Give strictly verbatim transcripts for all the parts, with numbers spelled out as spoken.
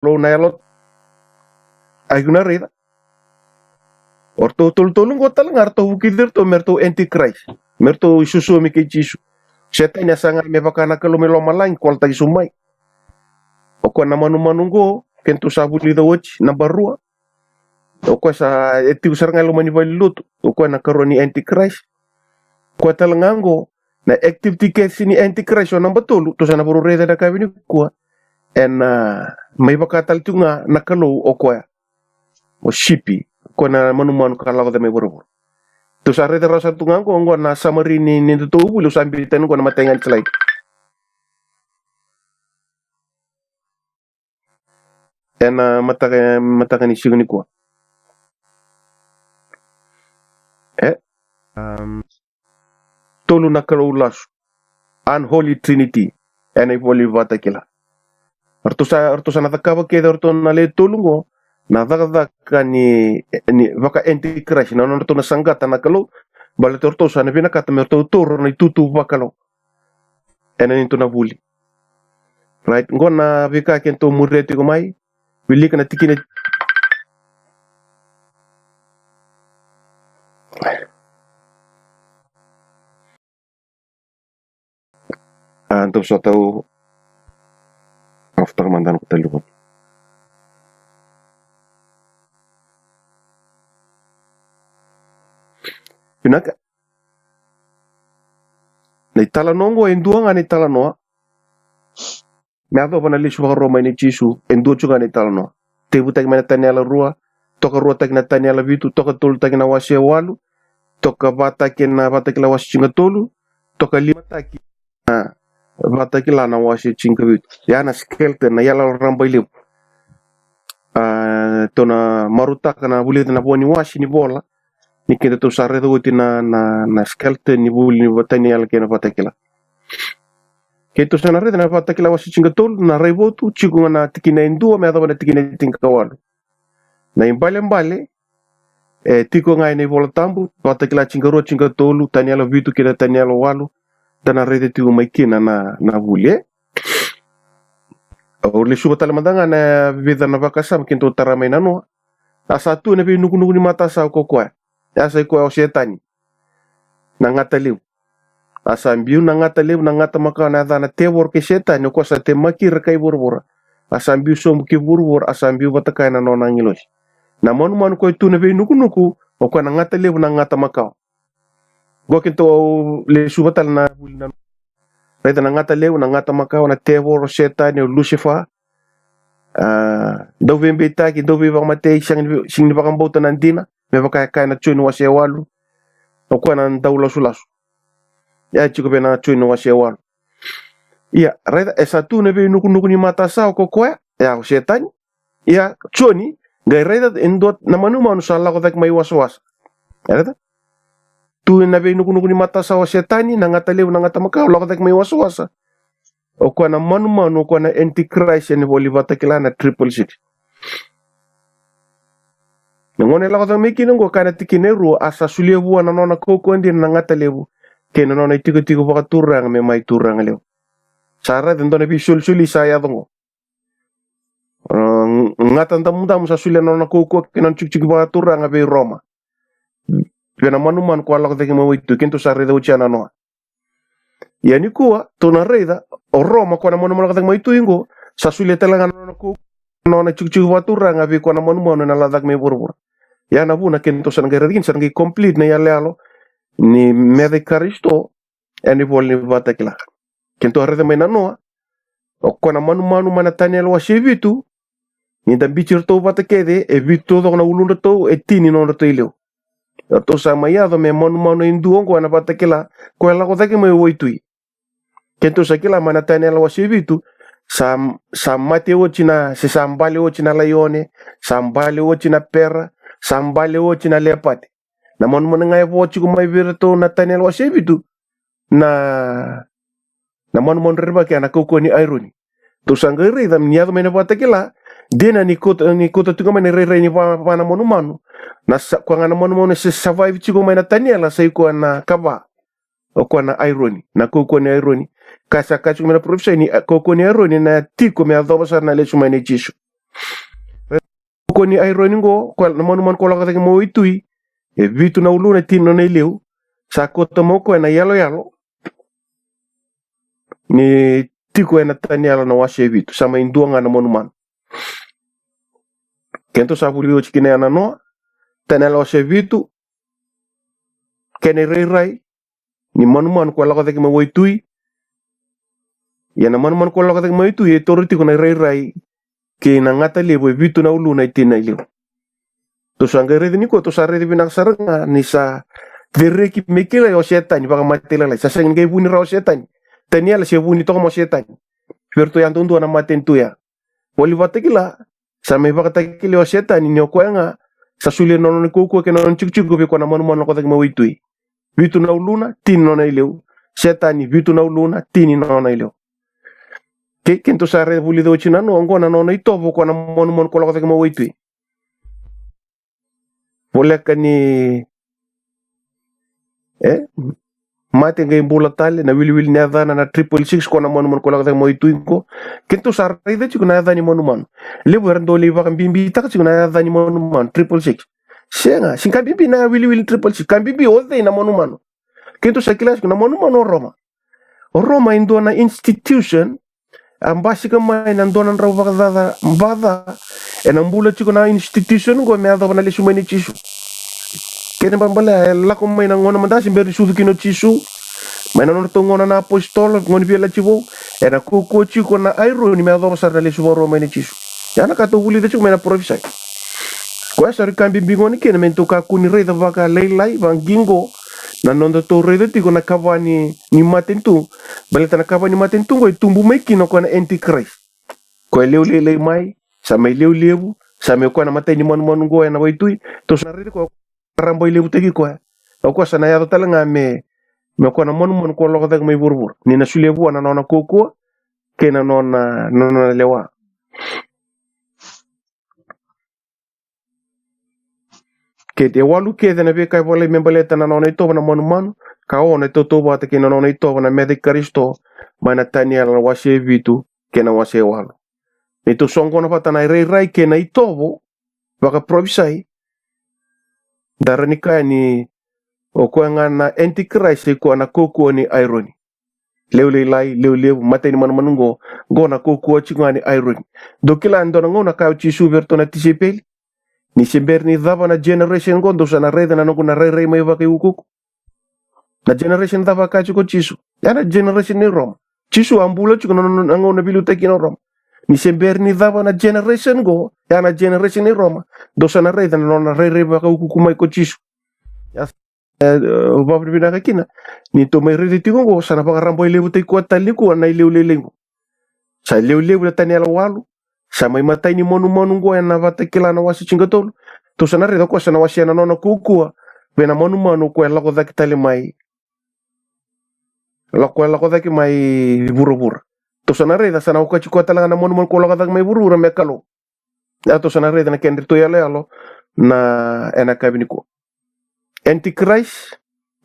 Kalou na yalo. Ai kuna raica. O ratou tolutolu qo tale ga ratou vukici ratou me ratou antichrist. Me ratou isosomi kei Jisu. Setani a saga me vaka na Kalou mai lomalagi kolataki sobu mai. O koya na manumanu qo, keitou sa vulica oti, naba rua. O koya sa, e tiko sara ga e loma ni valenilotu. O koya na karua ni antichrist. O koya tale ga qo, na activity case ni antichrist o naba tolu, tou sa na vakarau raica na ka vei nikua. Ena, ah, mai vaka tale tu ga na Kalou o koya. O sipi, o koya na manumanu ka lako cake mai vuravura. Tou sa raica rawa sara tu ga qo, qo na summary ni, ni datou vuli, au sa biuta tani qo na matai ga ni slide. Ena mataka, mataka ni siga nikua. E? Am, tolu na kalou lasu. Unholy Trinity. Ena ivola ni Vakatakila. Ratou sa, ratou sa na cakava kece o ratou na le tolu qo. Na cakacaka ni, ni vaka antichrist. Na nodratou na saqata na Kalou. Baleta o ratou sa na vinakata me ratou taura na itutu vakalou. Ena neitou na vuli. Right, qo na veika keitou muria tiko mai. Wilika na tikina. A, dou sa tau. After mada na kota liu. Vinaka. Na italanoa qo e dua ga na italanoa. Me yacova na lesu vakarua mai nei Jisu, e dua tiko ga na italanoa. Tekivutaki mai na Taniela rua, tokaruataki na Taniela vitu, tokatolutaki na wase walu, tokavataki na Vakatakila wase tinikatolu, tokalimataki na Vakatakila na wase tinikavitu. Ya na skeleton, na iyaloyalo rabailevu. A, tou na marautaka na vulica na vo ni wase ni vola, ni kedatou sa raica oti na, na, na skeleton ni vuli ni Taniela kei na Vakatakila. Keitou sa na raica na Vakatakila wase tinikatolu, na raivotu, tiko ga na tikina e dua me yacova na tikina e tinikawalu. Na ibalebale, e tiko ga ena iVola Tabu, Vakatakila tinikarua, tinikatolu, Taniela vitu kei na Taniela walu, da na raica tiko mai kina na, na vuli, e? Au lesuva tale mada ga na vica na vakasama keitou tara mai na noa. A sa tu ena veinukunuku ni matasawa ko koya. A sa i koya o Setani. Na gata levu. A sa biu na gata levu, na gata makawa na yacana tevoro kei Setani, o koya sa temaki ira kai vuravura. A sa biu sobu ki vuravura, a sa biu vata kaya na nona agilosi. Na manumanu koya e tu ena veinukunuku, o koya na gata levu, na gata makawa. Qo keitou lesuva tale na vuli na. Raica na gata levu, na gata makawa, na tevoro, Setani, o Lusifa. A, dauveibeitaki, dauveivakamatei, sega ni, sega ni vakabauta na dina. Me vaka e kaya na Joni wase walu. O koya na daulasulasu. Ya e tiko vei na Joni wase walu. Ia, raica, e sa tu ena veinukunuku ni matasawa ko koya. Ya, o Setani. Ia, Joni, qai raica e dua na manumanu sa lako cake mai wasawasa. E raica? Tu ena veinukunuku ni matasawa o Setani, na gata levu, na gata makawa, lako cake mai wasawasa. O koya na manumanu, o koya na antichrist, ena ivola ni Vakatakila na triple six. Na gauna e lako cake mai kina qo, kaya na tikina e rua, a sa solia vua na nona kaukauwa dina na gata levu, kei na nona itikotiko vakaturaga me mai turaga levu. Sa raica e dua na veisolisoli sa yaco qo. A, gata damudamu sa solia na nona kaukauwa kei na nona tikotiko vakaturaga vei Roma. Vei na manumanu ko a lako cake mai waitui, keitou sa raica oti ya na noa. Ia nikua, tou na raica, o Roma ko na manumanu lako cake mai waitui qo, sa solia tale ga na nona kaukauwa, na nona tikotiko vakaturaga vei ko na manumanu ena lako cake mai vuravura. Ia na vuna keitou sa na qai raica kina, sa na qai complete na iyaloyalo ni meca i Karisito, ena ivola ni Vakatakila. Keitou a raica mai na noa, o koya na manumanu mai na Taniela wase vitu, ni da biuti iratou vata kece, e vitu taucoko na uludratou, e tini na nodratou ileu. Ratou sa mai yaco me manumanu e dua oqo ena Vakatakila, koya lako cake mai waitui. Keitou sa kila mai na Taniela wase vitu, sa, sa mate oti na, se sa bale oti na laione, sa bale oti na pera, sa bale oti na lepate. Na manumanu ga e vo tiko mai vei iratou na Taniela wase vitu, na, na manumanu rerevaki, na kaukauwa ni aironi. Tou sa qai raica ni yaco mai na Vakatakila, dina ni kauta, ni kauta tiko mai na irairai ni va, va na manumanu. Na sa, koya ga na manumanu se survive tiko mai na Taniela, sa i koya na kava. O koya na aironi, na kaukauwa ni aironi. Ka sa kaya tiko mai na parofisai ni, a, kaukauwa ni aironi na tiko me yacova sara na lesu mai nei Jisu. Ko ni Aironi qo, ko na manumanu ko lako cake mai waitui, e vitu na uluna, tini nona ileu. Sa kauta mai o koya na iyaloyalo ni tiko ena Taniela na wase e vitu, sa mai dua ga na manumanu. Keitou sa vulica oti kina ya na noa, Taniela wase e vitu, kena irairai ni manumanu ko lako cake mai waitui. Ia na manumanu ko lako cake mai waitui e toro tiko na irairai kei na gata levu e vitu na uluna e tini na ileu. Tou sa qai raica nikua, tou sa raica vinaka sara ga ni sa cereki me kilai o Setani vakamatailalai. Sa sega ni qai vuni rawa o Setani. Taniela se vuni toka mai o Setani. Vei iratou yadudua na matanitu ya. Voli vata kila, sa mai vakatakilai o Setani ni o koya ga sa solia na nona kaukauwa kei na nona tikotiko vei koya na manumanu lako cake mai waitui. Vitu na uluna, tini nona ileu. Setani, vitu na uluna, tini nona ileu. Kei keitou sa raica vulica oti na noa, oqo na nona itovo ko na manumanu ko lako cake mai waitui. Voleka ni, e, mate qai bula tale, na wiliwili ni yacana na triple six, ko na manumanu ko lako cake mai waitui qo. Keitou sa raica tiko na yaca ni manumanu. Levu era dau lai vakabibitaka tiko na yaca ni manumanu, triple six. Sega, sega ni ka bibi na wiliwili triple six, ka bibi o cei na manumanu. Keitou sa kila tiko na manumanu o Roma. O Roma e dua na institution a basika mai na dua na drau vakacaca baca ena bula tiko na institution qo me yacova na lesu mai nei Jisu. Kena ibalebale e lako mai na gauna mada se bera ni sucu kina o Jisu, mai na nodratou gauna na apositolo, gauna ni Veiyalayalati Vou, ena kaukauwa tiko na Aironi me yacova sara na lesu vakarua mai nei Jisu. Ya na ka tou vulica tiko mai na parofisai. Koya sa rui ka bibi gona kina me tou kakua ni raica vakalailai, vakaqiqo, na nodatou raica tiko na kava ni, ni matanitu. Baleta na kava ni matanitu qo e tubu mai kina o koya na antichrist. Koya e lewe lailai mai, sa mai lewe levu, sa mai koya na matai ni manumanu qo ena waitui. Tou sa na raica koya, rabailevu taki koya. O koya sa na yaco tale ga me, me koya na manumanu ko lako cake mai vuravura. Ni na solia vua na nona kaukauwa kei na nona, na nona lewa. Kei e walu kece na veika e volai me baleta na nona itovo na manumanu, ka ono e tautauvata kei na nona itovo na meca i Karisito, mai na Taniela na wase e vitu kei na wase e walu. Ni tou soqona vata na irairai kei na itovo vakaparofisai, da rawa ni kaya ni o koya ga na antichrist e koya na kaukauwa ni Aironi. Lewe lailai, lewe levu, matai ni manumanu qo, qo na kaukauwa tiko ga ni Aironi. Dou kila e dua na gauna kaya o Jisu vei iratou na tisaipeli, ni se bera ni cava na generation qo, dou sa na raica na noqu na rairai mai vakaiukuuku. Na generation cava kaya tiko o Jisu? Ya na generation ni Roma. Jisu a bula tiko na, na, na gauna veiliutaki kina o Roma. Ni se bera ni cava na generation qo, ya na generation ni Roma, dou sa na raica na nona rairai vakaukuuku mai ko Jisu. Ya e, e, vakavinavinaka kina ni tou mai raica tiko qo, sa na vakarabailevutaki koya tale nikua na ilevu lailai qo. Sa ilevu levu na Taniela walu, sa mai matai ni manumanu qo ena Vakatakila na wase tinikatolu. Tou sa na raica koya sa na wasea na nona kaukauwa vei na manumanu ko e lako cake tale mai, lako, ko e lako cake mai vuravura. Tou sa na raica sa na okati koya tale ga na manumanu ko lako cake mai vuravura me Kalou. Ya tou sa na raica na kedratou iyaloyalo na, ena yakavi nikua. Antichrist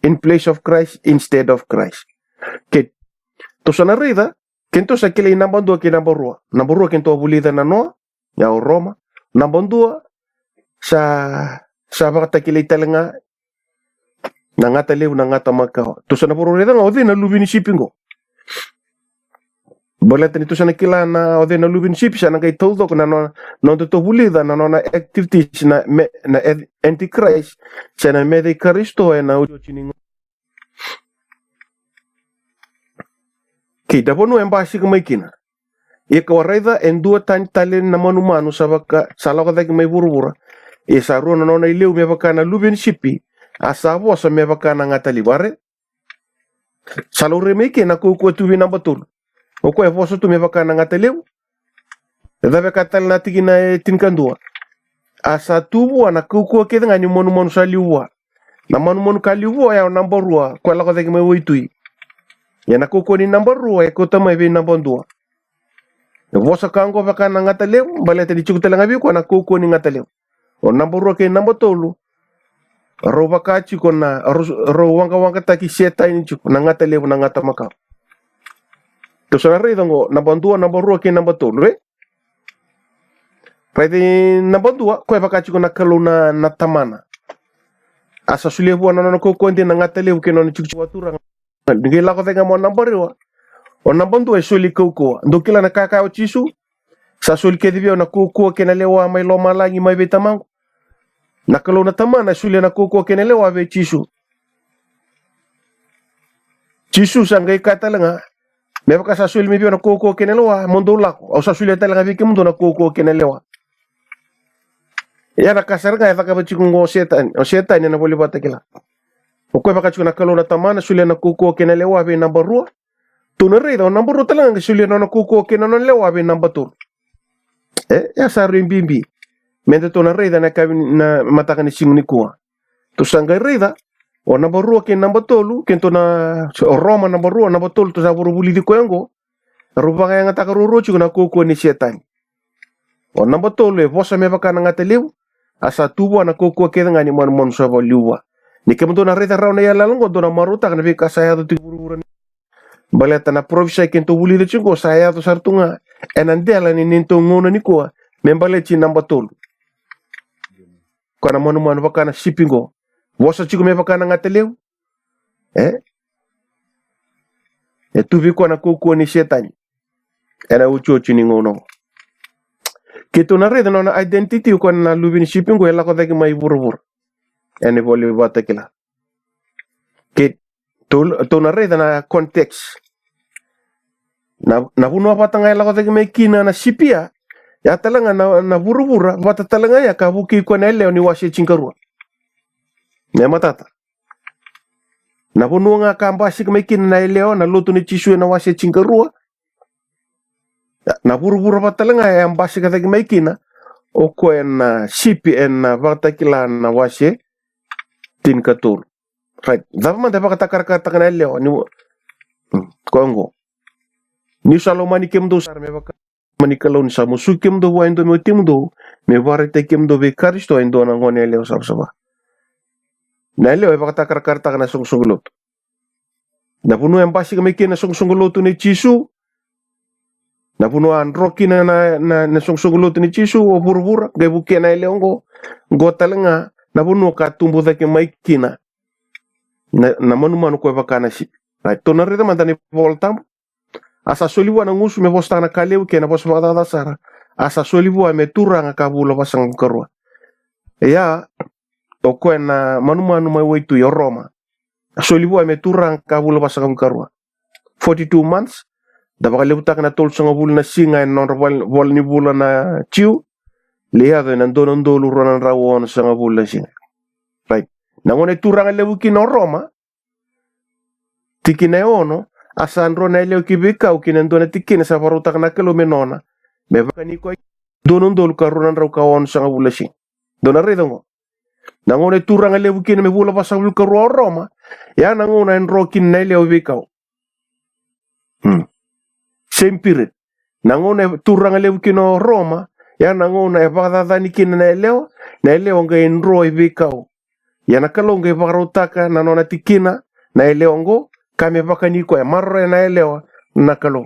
in place of Christ, instead of Christ. Ke tou sa na raica, kedatou sa kilai naba dua kei naba rua. Naba rua kedatou a vulica na noa, ya o Roma. Naba dua sa, sa vakatakilai tale ga na gata levu, na gata makawa. Tou sa na vakarau raica ga o cei na luve ni sipi qo. Baleta ni tou sa na kila na o cei na luve ni sipi, sa na qai taucoko na nona, nodatou vulica na nona activities na, me, na antichrist se na meca i Karisito ena iotioti ni gauna. Kei na vanua e basika mai kina. Ia kau a raica e dua tani tale na manumanu sa vaka, sa lako cake mai vuravura. Ia sa rua na nona ilevu me vaka na luve ni sipi, a sa vosa me vaka na gata levu. Are sa laurai mai ke na kaukauwa tu vei naba tolu. O koya e vosa tu me vaka na gata levu. E cava e kaya tale na tikina e tinikadua? A sa tu vua na kaukauwa kece ga ni manumanu sa liu vua. Na manumanu ka liu vua ya o naba rua, koya lako cake mai waitui. Ia na kaukauwa ni naba rua e kauta mai vei naba dua. E vosa ka oqo vaka na gata levu, baleta ni tiko tale ga vei koya na kaukauwa ni gata levu. O naba rua kei naba tolu, rau vaka tiko na, rau, rau waqawaqataki Setani tiko, na gata levu, na gata makawa. Tou sa na raica oqo, naba dua, naba rua kei naba tolu, e? Raici naba dua, koya e vaka tiko na Kalou na, na Tamana. A sa solia vua na nona kaukauwa dina na gata levu kei na nona tikotiko vakaturaga. Ni qai lako cake mai o naba rua. O naba dua e soli kaukauwa. Dou kila na ka e kaya o Jisu? Sa soli kece vei au na kaukauwa kei na lewa mai lomalagi mai vei Tamaqu. Na Kalou na Tamana e solia na kaukauwa kei na lewa vei Jisu. Jisu sa qai kaya tale ga, me vaka sa soli mai vei au na kaukauwa kei na lewa, mo dou lako, au sa solia tale ga vei kemudou na kaukauwa kei na lewa. Ia na ka sara ga e cakava tiko oqo o Setani, o Setani ena iVola Vakatakila. O koya e vaka tiko na Kalou na Tamana, solia na kaukauwa kei na lewa vei naba rua. Tou na raica, o naba rua tale ga qai solia na nona kaukauwa kei na nona lewa vei naba tolu. E, e sa rui bibi. Me datou na raica na ka na mataka ni siga nikua. Tou sa qai raica, o naba rua kei naba tolu, kei tou na, o Roma naba rua, naba tolu, tou sa vakavulici koya oqo. Rau vakayagataka ruarua tiko na kaukauwa ni Setani. O naba tolu e vosa me vaka na gata levu, a sa tu vua na kaukauwa kece ga ni manumanu sa vakaliu vua. Ni kemudou na raica rawa na iyaloyalo oqo, dou na marautaka na veika sa yaco tiko i vuravura ni. Baleta na parofisai keitou vulica tiko oqo sa yaco sara tu ga ena dela ni neitou gauna nikua, me baleti naba tolu. Koya na manumanu vaka na sipi oqo. Vosa tiko me vaka na gata levu. E? E tu vei koya na kaukauwa ni Setani. Ena iotioti ni gauna oqo. Keitou na raica na nona identity, o koya na luve ni sipi oqo e lako cake mai vuravura. Ena iVola Vakatakila. Keitou, tou na raica na context. Na, na vanua vata ga e lako cake mai kina na sipi ya. Ya tale ga na, na vuravura, vata tale ga ya ka vukei koya na yalewa ni wase tinikarua. Me matata. Na vanua ga ka basika mai kina na yalewa, na lotu nei Jisu ena wase tinikarua. Na vuravura vata tale ga e basika cake mai kina, o koya na sipi ena Vakatakila na wase tinikatolu. Right. Cava mada e vakatakarakarataka na yalewa ni, hmm, koya oqo. Niu sa lomani kemudou sara me vaka mani Kalou, ni sa musuki kemudou vua e dua me watimudou, me vakaraitaki kemudou vei Karisito e dua na gone yalewa savasava. Na yalewa e vakatakarakarataka na soqosoqo lotu. Na vanua e basika mai kina na soqosoqo lotu nei Jisu. Na vanua a dro kina na, na, na soqosoqo lotu nei Jisu, o vuravura, qai vukea na yalewa oqo. Oqo tale ga na vanua ka tubu cake mai kina na, na manumanu koya vaka na sipi. Right. Tou na raica mada na iVola Tabu. A sa soli vua na gusu me vosataka na ka levu kei na vosa vakacaca sara. A sa soli vua me turaga ka vula vasagavulu karua. Ia, o koya na manumanu mai waitui, o Roma. A soli vua me turaga ka vula vasagavulu karua. Forty-two months. Da vakalevutaka na tolusagavulu na siga ena nodra val-, vola ni vula na Jiu. Lai yaco ena dua na udolu rua na drau onosagavulu na siga. Right. Na gauna e turaga levu kina o Roma, tikina e ono, a sa dro na yalewa ki veikau ki na dua na tikina sa vakarautaka na Kalou me nona. Me vakani koya dua na udolu ka rua na drau ka onosagavulu na siga. Dou na raica oqo. Na gauna e turaga levu kina me vula vasagavulu karua o Roma, ya na gauna e dro kina na yalewa i veikau. Hmm. Same period. Na gauna e turaga levu kina o Roma, ya na gauna e vakacacani kina na yalewa, na yalewa qai dro i veikau. Ia na Kalou qai vakarautaka na nona tikina na yalewa oqo, ka me vakani koya, maroroya na yalewa na Kalou.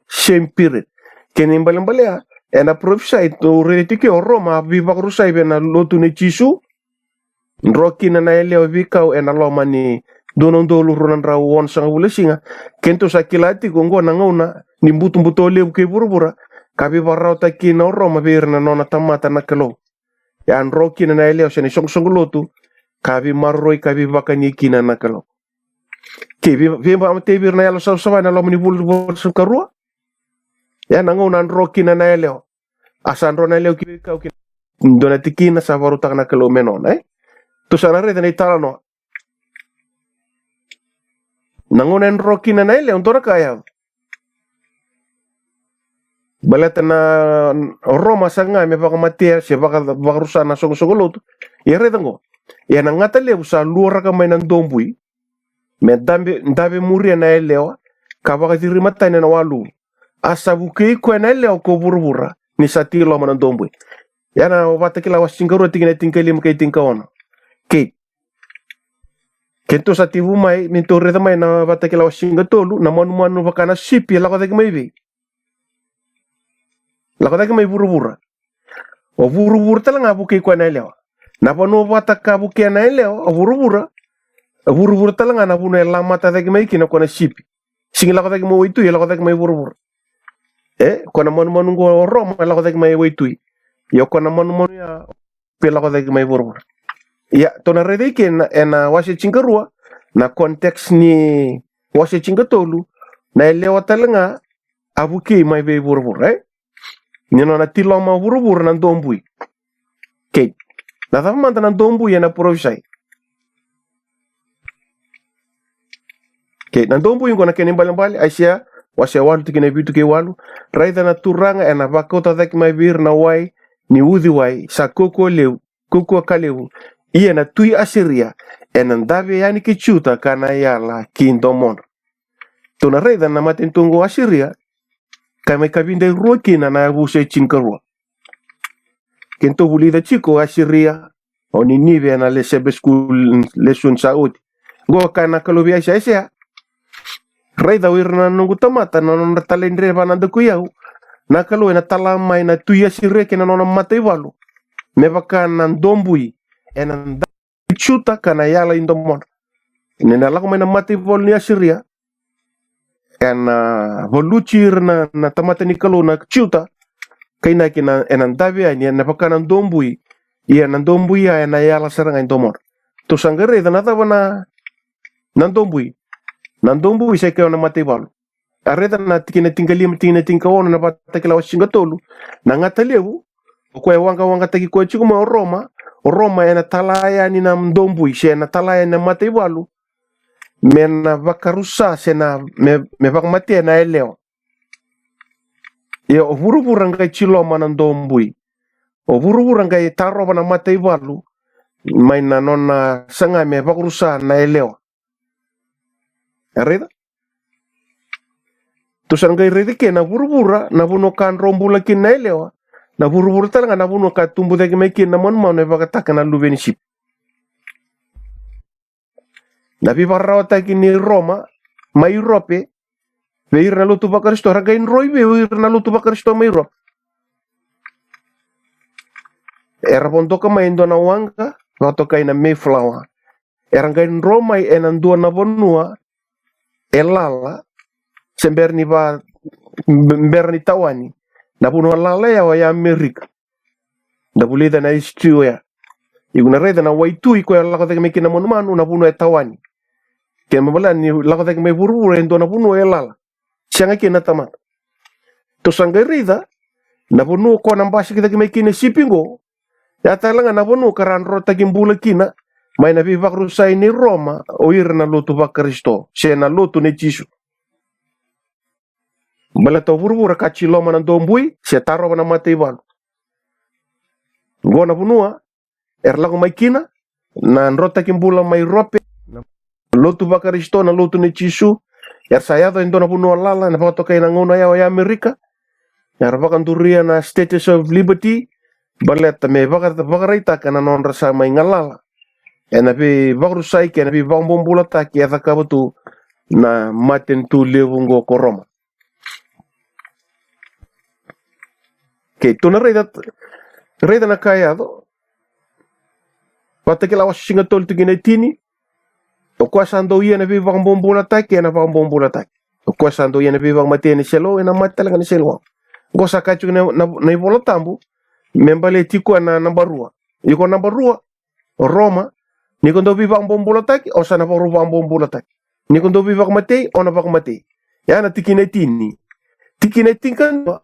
Same period. Kena ibalebale ya, ena parofisai tou raica tiko o Roma, a veivakarusai vei na lotu nei Jisu. Dro kina na yalewa veikau ena loma ni dua na udolu rua na drau onosagavulu na siga. Keitou sa kila tiko oqo na gauna ni butobuto levu kei vuravura, ka veivakararawataki kina o Roma vei ira na nona tamata na Kalou. E a dro kina na yalewa se na isoqosoqo lotu, ka veimaroroi ka veivakani kina na Kalou. Kei vei, veivamatei vei ira na yalo savasava ena loma ni vula, vula vasagavulu karua. E a na gauna a dro kina na yalewa. A sa dro na yalewa ki veikau kina dua na tikina sa vakarautaka na Kalou me nona, e? Tou sa na raica na italanoa. Na gauna e dro kina na yalewa, dua na ka e yaco. Baleta na Roma sa ga me vakamatea se vaka, vakarusa na soqosoqo lotu. Ia raica oqo. Ia na gata levu sa luaraka mai na dobui. Me dave, dave muria na yalewa, ka vakaciri matai na waluvu. A sa vukei koya na yalewa ko vuravura, ni sa tiko i loma na dobui. Ia na Vakatakila wase tinikarua tikina tinikalima kei tinikaono. Kei. Keitou sa tekivu mai, ni tou raica mai na Vakatakila wase tinikatolu, na manumanu vaka na sipi, e lako cake mai vei? Lako cake mai vuravura. O vuravura tale ga vukei koya na yalewa. Na vanua vata ka vukea na yalewa, o vuravura. O vuravura tale ga na vanua e lamata cake mai kina o koya na sipi. Sega ni lako cake mai waitui, e lako cake mai vuravura. E, o koya na manumanu qo o Roma, e lako cake mai waitui. Ia o koya na manumanu ya, e lako cake mai vuravura. Ia, tou na raica i ke na, ena wase tinikarua, na context ni wase tinikatolu, na yalewa tale ga, a vukei mai vei vuravura, e? Ni nona tiloma vuravura na dobui. Kei. Na cava mada na dobui ena parofisai? Kei, na dobui qo na kena ibalebale, Aisea, wase walu tikina e vitu kei walu. Raica na Turaga ena vakauta cake mai vei ira na wai, ni uciwai, sa kaukaua levu, kaukaua ka levu. Ia na tui Asiria, ena dave yani ki Juta ka na yala ki domodra. Tou na raica na matanitu qo Asiria, ka mai kavida e rua kina na yavusa e tinikarua. Kedatou vulica tiko Asiria, o Ninive ena le Sabbath school lesson sa oti. Qo ka na Kalou vei Aisea, Aisea. Raica o ira na noqu tamata, na nodra talaidredre vaka na daku i au. Na Kalou ena tala mai na tui Asiria kei na nona mataivalu. Me vaka na dobui, ena dave ki Juta ka na yala i domodra. Ni na lako mai na mataivalu ni Asiria, ena valuti ira na, na tamata ni Kalou na Juta, ka inaki na, ena dave yani, ena vaka na dobui, ia na dobui ya ena yala sara ga i domodra. Tou sa qai raica na cava na, na dobui. Na dobui sa i koya na mataivalu. A raica na tikina tinikalima, tikina tinikaono, na Vakatakila wase tinikatolu. Na gata levu, o koya e waqawaqataki koya tiko mai o Roma, o Roma ena tala yani na dobui, se ena tala yani na mataivalu, me na vakarusa, se na, me, me vakamatea na yalewa. Ia o vuravura qai tiloma na dobui. O vuravura qai tarova na mataivalu, mai na nona saga me vakarusa na yalewa. E raica? Tou sa qai raica ke na vuravura, na vanua ka dro bula kina na yalewa, na vuravura tale ga na vanua ka tubu cake mai kina na manumanu e vakataka na luve ni sipi. Na veivakararawataki ni Roma mai Europe vei ira na lotu vaKarisito, ra qai dro i vei ira na lotu vaKarisito mai Europe. Era vodoka mai e dua na waqa vakatokai na Mayflower. Era qai dro mai ena dua na vanua e lala, se bera ni va, bera ni tawani. Na vanua lala ya o ya Amerika. Da vulica na history oya. Iko na raica na waitui koya lako cake mai kina na manumanu, na vanua e tawani. Kena ibalebale ni lako cake mai vuravura e dua na vanua e lala. Sega kina na tamata. Tou sa qai raica na vanua koya na basika cake mai kina na sipi qo. Ya tale ga na vanua ka ra drotaki bula kina mai na veivakarusai ni Roma o ira na lotu vaKarisito, se na lotu nei Jisu. Baleta o vuravura ka tiloma na dobui, se tarova na mataivalu. Qo na vanua era lako mai kina na drotaki bula mai Europe, na lotu vaKarisito, na lotu nei Jisu. Era sa yaco e dua na vanua lala, na vakatokai na gauna ya o ya Amerika. Era vakaduria na Statue of Liberty, baleta me vaka, vakaraitaka na nodra sa mai galala ena veivakarusai kei na veivakabobulataki e cakava tu na matanitu levu qo ko Roma. Kei tou na raica, raica na ka e yaco. Vakatakila wase tinikatolu tikina e tini. O koya sa dau ia na veivakabobulataki, ena vakabobulataki. O koya sa dau ia na veivakamatei ena seleiwau, ena mate tale ga ena seleiwau. Qo sa kaya tiko na, na, na iVola Tabu me baleti koya na naba rua. Iko naba rua, o Roma, ni ko dau veivakabobulataki, o sa na vakarau vakabobulataki. Ni ko dau veivakamatei, o na vakamatei. Ya na tikina e tini. Tikina e tinikadua,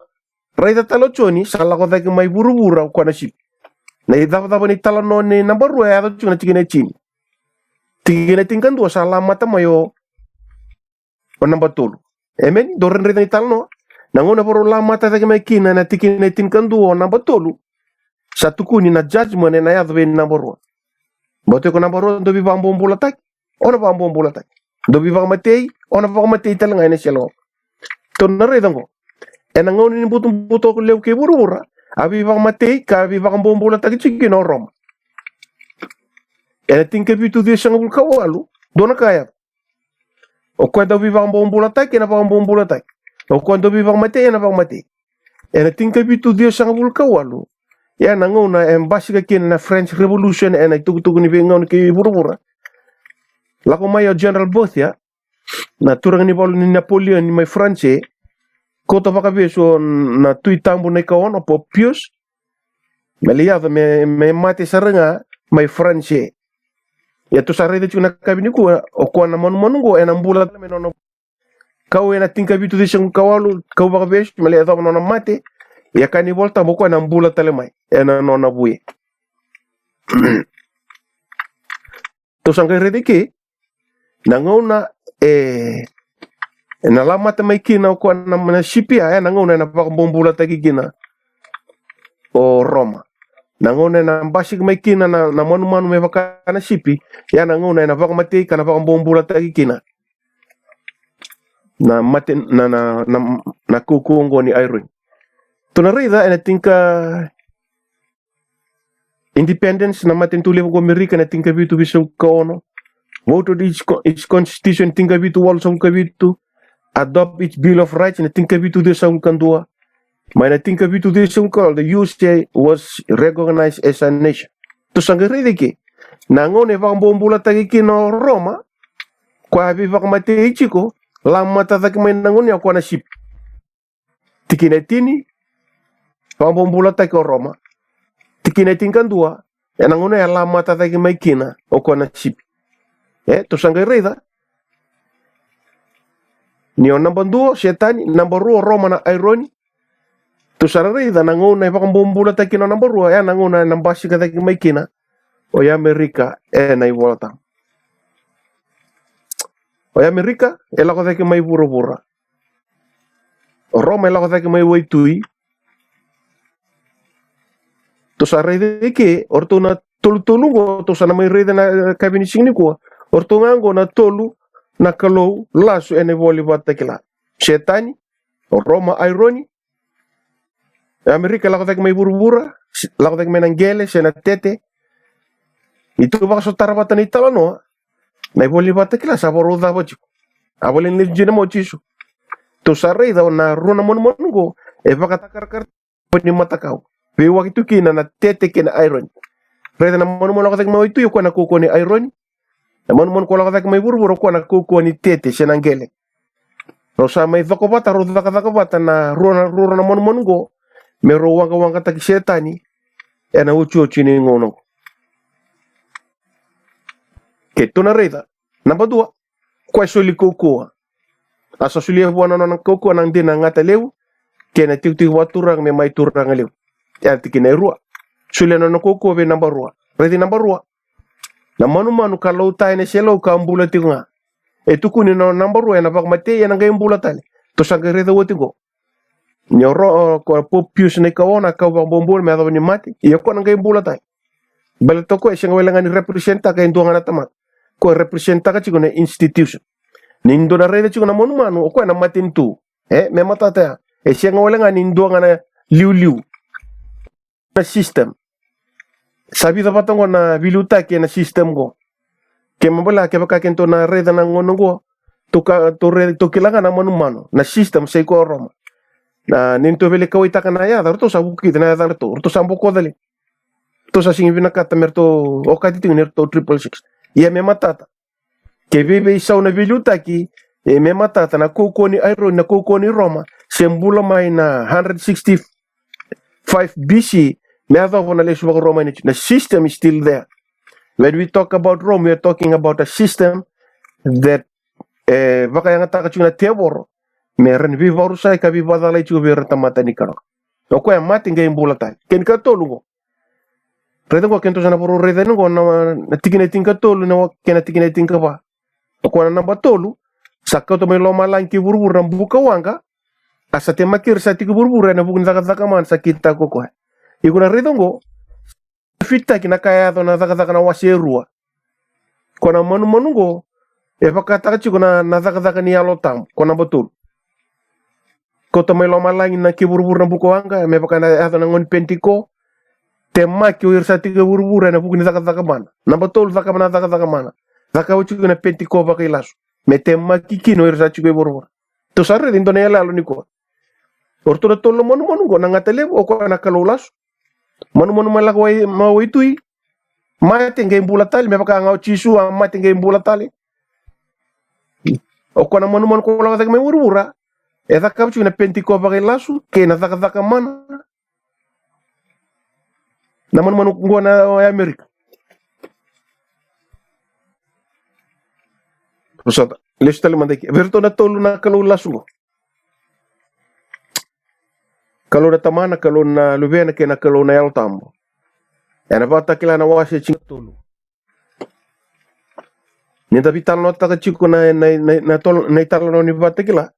raica tale o Joni, sa lako cake mai vuravura o koya na sipi. Na icavacava ni talanoa ni naba rua e yaco tiko na tikina e tini. Tikina e tinikadua sa lamata mai o, o naba tolu. Emeni? Dou raica na italanoa. Na gauna varau lamata cake mai kina na tikina e tinikadua o naba tolu, sa tukuni na judgment ena yaco vei naba rua. Baleta iko naba rua dau veivakabobulataki, o na vakabobulataki. Dau veivakamatei, o na vakamatei tale ga ena seleiwau. Tou na raica qo. Ena gauna ni butobuto levu kei vuravura, a veivakamatei ka veivakabobulataki tiko kina o Roma. Ena tinikavitu ciwasagavulu ka walu, dua na ka e yaco. O koya dau veivakabobulataki, ena vakabobulataki. O koya dau veivakamatei, ena vakamatei. Ena tinikavitu ciwasagavulu ka walu, Ia na gauna e basika kina na French Revolution ena itukutuku ni veigauna kei vuravura. Lako mai o General Berthier, na turaga ni valu ni Napoleon mai France, kauta vakavesu na Tui Tabu na ikaono, Pope Pius, me lai yaco me, me mate sara ga mai France. Ia tou sa raica tiko na yakavi nikua, o koya na manumanu qo ena bula tale mai na nona, kau ena tinikavitu ciwasagavulu ka walu, kau vakavesu me lai yacova na nona mate. Ia kaya na iVolatabu o koya ena bula tale mai ena nona vuya. Tou sa qai raica i ke na gauna e, ena lamata mai kina o koya na, na sipi, ia na gauna ena vakabobulataki kina o Roma. Na gauna ena basika mai kina na, na manumanu me vaka na sipi, ia na gauna ena vakamatei ka na vakabobulataki kina na mate, na, na, na, na kaukauwa oqo ni aironi. Tou na raica ena tinika independence na matanitu levu ko Amerika na tinikavitu vitu ka ono. Voted its co-, its constitution tinikavitu walusagavulu ka vitu. Adopt its Bill of Rights na tinikavitu ciwasagavulu ka dua. Mai na tinikavitu ciwasagavulu ka walu, the U S A was recognized as a nation. Tou sa qai raica i ke na gauna e vakabobulataki kina o Roma, koya a veivakamatei tiko, lamata cake mai na gauna ya o koya na sipi. Tikina e tini, vakabobulataki o Roma. Tikina e tinikadua, ena gauna e lamata cake mai kina o koya na sipi. E, tou sa qai raica ni o naba dua o Setani, naba rua o Roma na aironi. Tou sa raica na gauna e vakabobulataki kina o naba rua, ena gauna ena basika cake mai kina o Amerika ena iVolatabu. O Amerika e lako cake mai vuravura. O Roma e lako cake mai waitui. Tou sa raica i ke, o ratou na tolutolu oqo, tou sa na mai raica na yakavi ni siga nikua. O ratou ga oqo na tolu na kalou lasu ena iVola ni Vakatakila. Setani, o Roma aironi, Amerika lako cake mai vuravura, s-, lako cake mai na qele se na tete. Ni tou vakasotara vata na italanoa, na iVola ni Vakatakila sa vakarau cava tiko. A volai ni lesu dina mai o Jisu. Tou sa raica na rua na manumanu oqo e vakatakarakara ni matakau. Veiwaki tu kina na tete kei na aironi. Raica na manumanu lako cake mai waitui, o koya na kaukauwa ni aironi. Na manumanu ko lako cake mai vuravura, o koya na kaukauwa ni tete se na qele. Rau sa mai coko vata, rau cakacaka vata na rua na, rua na manumanu oqo me rau waqawaqataki Setani ena otioti ni gauna oqo. Ke tou na raica, naba dua, koya e soli kaukauwa. A sa solia vua na nona kaukauwa na dina gata levu kei na itikotiko vakaturaga me mai turaga levu. Ena tikina e rua, solia na nona kaukauwa vei naba rua. Raici naba rua. Na manumanu ka lauta ena iseleiwau ka bula tiko ga. E tukuni na naba rua ena vakamatei, ena qai bula tale. Tou sa qai raica oti oqo. Ni o Ro-, o, ko Pope Pius na ikaono a kau vakabobula me yacova ni mate, ia o koya na qai bula tale. Baleta o koya e sega wale ga ni representaka e dua ga na tamata. O koya e representaka tiko na institution. Ni dou na raica tiko na manumanu, o koya na matanitu. E, me matata ya. E sega wale ga ni dua ga na liuliu. Na system. Sa vica vata oqo na veiliutaki ena system oqo. Ke me baleta kevaka keitou na raica na gauna oqo, tou ka, tou raica, tou kila ga na manumanu, na system sa i koya o Roma. Na, ni tou via kauwaitaka na yaca, ratou sa vukica na yacadratou, ratou sa bokoca li. Ratou sa sega ni vinakata me ratou okati tiko ni ratou triple six. Ia me matata. Ke veiveisau na veiliutaki, e me matata na kaukauwa ni aironi, na kaukauwa ni Roma, se bula mai na hundred sixty-five B C, me yacova na lesu vakaRoma, na system is still there. When we talk about Rome, we are talking about a system that, e, vakayagataka tiko na tevoro me rawa ni veivakarusai ka veivakacalai tiko vei ira na tamata ni Kalou. O koya e mate qai bula tale. Kena ikatolu oqo. Raica oqo, keitou sa na vakarau raica yani oqo na, na tikina e tinikatolu na, kei na tikina e tinikava. O koya na naba tolu, sa kauta mai lomalagi kei vuravura na buka waqa, a sa temaki ira sa tiko i vuravura ena vuku ni cakacaka mana sa kitaka ko koya. Iko na raica oqo, fitaki na ka e yaco na Cakacaka na wase e rua. Ko na manumanu oqo e vakataka tiko na, na cakacaka ni Yalo Tabu, ko naba tolu. Kauta mai lomalagi na kei vuravura na buka waqa, me vaka na yaco na gauna ni Penitiko. Temaki o ira sa tiko e vuravura ena vuku ni cakacaka mana. Naba tolu, cakava na cakacaka mana. Cakava tiko na Penitiko vakailasu. Me temaki kina o ira sa tiko e vuravura. Tou sa raica e dua na iyaloyalo nikua. O ratou na tolu na manumanu oqo na gata levu, o koya na kalou lasu. Manumanu mai lako wai, mai waitui. Mate qai bula tale, me vaka ga o Jisu a mate qai bula tale. O koya na manumanu ko lako cake mai vuravura, e cakava tiko na Penitiko vakailasu kei na cakacaka mana. Na manumanu qo na o Amerika. Vosota, lesu tale mada i ke. Vei iratou na tolu na Kalou lasu qo. Kalou na Tamana, Kalou na Luvena, kei na Kalou na Yalo Tabu. Ena Vakatakila na wase tinikatolu. Ni da veitalanoataka tiko na, na, na, na tolo, na italanoa ni Vakatakila.